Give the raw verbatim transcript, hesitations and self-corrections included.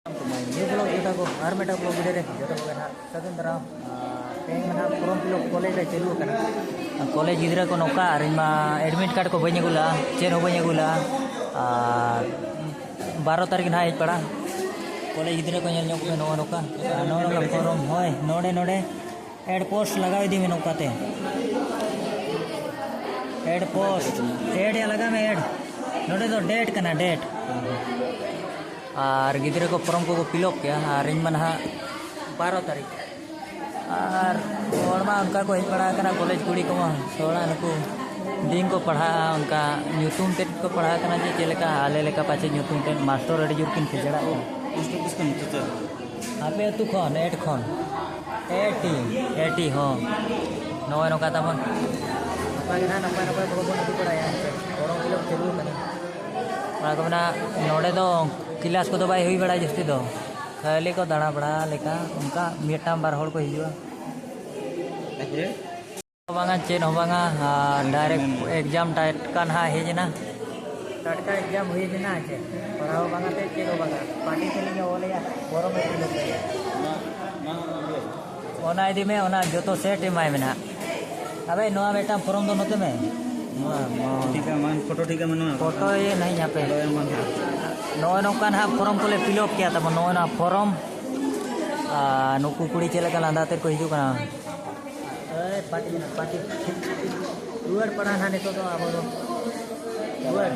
New blog ᱡᱚᱛᱚ ᱠᱚ ᱟᱨ ᱢᱤᱫᱴᱟᱝ ᱵᱞᱚᱜ ᱵᱷᱤᱰᱤᱭᱳ ᱨᱮ ᱡᱚᱛᱚ ᱠᱚᱜᱮ ᱱᱟᱦᱟᱜ ᱥᱟᱹᱜᱩᱱ ᱫᱟᱨᱟᱢ᱾ ᱟᱨ ᱛᱮᱦᱮᱧ ᱢᱟ ᱱᱟᱦᱟᱜ ᱯᱷᱨᱚᱢ ᱯᱷᱤᱞᱟᱯ ᱠᱚᱞᱮᱡᱽ ᱨᱮ ᱪᱟᱹᱞᱩ ᱟᱠᱟᱱᱟ᱾ ᱠᱚᱞᱮᱡᱽ ᱜᱤᱫᱽᱨᱟᱹ ᱠᱚ ᱱᱚᱝᱠᱟ, ᱟᱨ ᱤᱧ ᱢᱟ ᱮᱰᱢᱤᱴ ᱠᱟᱨᱰ ᱠᱚ ᱵᱟᱹᱧ ᱟᱹᱜᱩ ᱞᱟᱜᱼᱟ, ᱪᱮᱫ ᱦᱚᱸ ᱵᱟᱹᱧ ᱟᱹᱜᱩ ᱞᱟᱜᱼᱟ᱾ ᱟᱨ ᱵᱟᱨᱚ ᱛᱟᱹᱨᱤᱠᱷ ᱱᱟᱦᱟᱜ ᱦᱮᱡ ᱯᱟᱲᱟ᱾ ᱠᱚᱞᱮᱡᱽ ᱜᱤᱫᱽᱨᱟᱹ ᱠᱚ ᱧᱮᱞ ᱧᱚᱜ ᱠᱚᱯᱮ, ᱱᱚᱜᱼᱚ ᱱᱚᱝᱠᱟ, ᱟᱨ ᱱᱚᱜᱼᱚ ᱱᱚᱝᱠᱟ ᱯᱷᱨᱚᱢ, ᱦᱳᱭ, ᱱᱚᱰᱮ, ᱱᱚᱰᱮ ᱮᱰ ᱯᱳᱥᱴ ᱞᱟᱜᱟᱣ ᱤᱫᱤ ᱢᱮ ᱱᱚᱝᱠᱟᱛᱮ᱾ ᱮᱰ ᱯᱳᱥᱴ, ᱮᱰ ᱭᱟ ᱞᱟᱜᱟᱣ ᱢᱮ, ᱮᱰ᱾ ᱱᱚᱰᱮ ᱫᱚ ᱰᱮᱴ ᱠᱟᱱᱟ, ᱰᱮᱴ᱾ ᱟᱨ ᱜᱤᱫᱽᱨᱟᱹ ᱠᱚ ᱯᱷᱨᱚᱢ ᱠᱚᱠᱚ ᱯᱷᱤᱞᱚᱯ ᱠᱮᱭᱟ, ᱟᱨ ᱤᱧ ᱢᱟ ᱱᱟᱦᱟᱜ ᱵᱟᱨᱚ ᱛᱟᱹᱨᱤᱠᱷ᱾ ᱟᱨ ᱦᱚᱲ ᱢᱟ ᱚᱱᱠᱟ ᱠᱚ ᱦᱮᱡ ᱵᱟᱲᱟ ᱟᱠᱟᱱᱟ, ᱠᱚᱞᱮᱡᱽ ᱠᱩᱲᱤ ᱠᱚᱢᱟ ᱛᱷᱚᱲᱟ ᱱᱩᱠᱩ ᱫᱤᱱ ᱠᱚ ᱯᱟᱲᱦᱟᱜᱼᱟ, ᱚᱱᱠᱟ ᱧᱩᱛᱩᱢ ᱛᱮᱫ ᱠᱚ ᱯᱟᱲᱦᱟᱜ ᱠᱟᱱᱟ, ᱡᱮ ᱪᱮᱫ ᱞᱮᱠᱟ ᱟᱞᱮ ᱞᱮᱠᱟ ᱯᱟᱪᱮ ᱧᱩᱛᱩᱢ ᱛᱮᱫ ᱢᱟᱥᱴᱚᱨ ᱟᱹᱰᱤ ᱡᱳᱨ ᱠᱤᱱ ᱠᱷᱮᱪᱲᱟᱜ ᱠᱟᱱᱟ᱾ ᱯᱳᱥᱴ ᱚᱯᱷᱤᱥ ᱠᱷᱚᱱ ᱧᱩᱛᱩᱢ ᱛᱮ? ᱟᱯᱮ ᱟᱹᱛᱩ ᱠᱷᱚᱱ, ᱮᱴ ᱠᱷᱚᱱ, ᱮ ᱴᱤ, ᱮ ᱴᱤ ᱦᱚᱸ᱾ ᱱᱚᱜᱼᱚᱭ ᱱᱚᱝᱠᱟ ᱛᱟᱵᱚᱱ᱾ ᱱᱟᱯᱟᱭ ᱜᱮ ᱱᱟᱦᱟᱜ, ᱱᱟᱯᱟᱭ ᱱᱟᱯᱟᱭ ᱠᱷᱚᱵᱚᱨ ᱵᱚᱱ ᱟᱹᱜᱩ ᱵᱟᱲᱟᱭᱟ, ᱦᱮᱸ ᱥᱮ? ᱜᱚᱨᱚᱢ ᱠᱷᱮᱞᱳᱰ ᱪᱟᱹᱞᱩ ᱟᱠᱟᱱᱟ᱾ ᱚᱱᱟ ᱠᱚ ᱢᱮᱱᱟ, ᱱᱚᱰᱮ ᱫᱚ ᱠᱞᱟᱥ ᱠᱚᱫᱚ ᱵᱟᱭ ᱦᱩᱭ ᱵᱟᱲᱟᱭᱟ ᱡᱟᱹᱥᱛᱤ ᱫᱚ, ᱠᱷᱟᱹᱞᱤ ᱠᱚ ᱫᱟᱬᱟ ᱵᱟᱲᱟ ᱞᱮᱠᱟ, ᱚᱱᱠᱟ ᱢᱤᱫᱴᱟᱝ ᱵᱟᱨ ᱦᱚᱲ ᱠᱚ ᱦᱤᱡᱩᱜᱼᱟ᱾ ᱛᱟᱨᱯᱚᱨᱮ? ᱵᱟᱝᱟ, ᱪᱮᱫ ᱦᱚᱸ ᱵᱟᱝᱟ, ᱟᱨ ᱰᱟᱭᱨᱮᱠᱴ ᱮᱠᱡᱟᱢ ᱴᱟᱴᱠᱟ ᱱᱟᱦᱟᱜ ᱦᱮᱡ ᱮᱱᱟ᱾ ᱴᱟᱴᱠᱟ ᱮᱠᱡᱟᱢ ᱦᱩᱭ ᱞᱮᱱᱟ, ᱪᱮᱫ ᱯᱟᱲᱦᱟᱣ ᱵᱟᱝᱟ ᱛᱮ ᱪᱮᱫ ᱦᱚᱸ ᱵᱟᱝᱟ, ᱯᱟᱴᱤ ᱠᱷᱟᱹᱞᱤ ᱞᱮ ᱚᱞᱮᱜᱼᱟ, ᱜᱚᱨᱚᱢ ᱮ ᱠᱩᱞᱟᱹᱣ ᱠᱮᱫᱟ᱾ ᱚᱱᱟ ᱤᱫᱤ ᱢᱮ, ᱚᱱᱟ ᱡᱚᱛᱚ ᱥᱮᱴ ᱮᱢᱟᱭ ᱢᱮ ᱱᱟᱦᱟᱜ᱾ ᱟᱵᱮ, ᱱᱚᱣᱟ ᱢᱤᱫᱴᱟᱝ ᱯᱷᱚᱨᱚᱢ ᱫᱚ ᱱᱚᱛᱮ ᱢᱮ᱾ ᱱᱚᱣᱟ, ᱱᱚᱣᱟ᱾ ᱴᱷᱤᱠ ᱜᱮᱭᱟ, ᱢᱟᱱᱮ ᱯᱷᱳᱴᱳ ᱴᱷᱤᱠ ᱜᱮᱭᱟ, ᱢᱟᱱᱮ ᱯᱷᱳᱴᱳ ᱤᱭᱟᱹ ᱱᱟᱦᱟᱜ ᱧᱟᱯᱮ᱾ ᱟᱫᱚ ᱮᱢ ᱵᱟᱝ ᱦᱩᱭᱩᱜᱼᱟ᱾ ᱱᱚᱜᱼᱚᱭ ᱱᱚᱝᱠᱟ ᱱᱟᱦᱟᱜ ᱯᱷᱚᱨᱚᱢ ᱠᱚᱞᱮ ᱯᱷᱤᱞᱟᱯ ᱠᱮᱭᱟ ᱛᱟᱵᱚᱱ, ᱱᱚᱜᱼᱚᱭ ᱱᱚᱣᱟ ᱯᱷᱚᱨᱚᱢ᱾ ᱟᱨ ᱱᱩᱠᱩ ᱠᱩᱲᱤ ᱪᱮᱫ ᱞᱮᱠᱟ ᱞᱟᱸᱫᱟ ᱟᱛᱮᱫ ᱠᱚ ᱦᱤᱡᱩᱜ ᱠᱟᱱᱟ᱾ ᱮᱭ, ᱯᱟᱴᱤ ᱢᱮᱱᱟᱜ, ᱯᱟᱴᱤ᱾ ᱨᱩᱣᱟᱹᱲ ᱯᱟᱲᱟ ᱱᱟᱦᱟᱜ ᱱᱤᱛᱚᱜ ᱫᱚ ᱟᱵᱚ ᱫᱚ᱾ ᱨᱩᱣᱟᱹᱲ᱾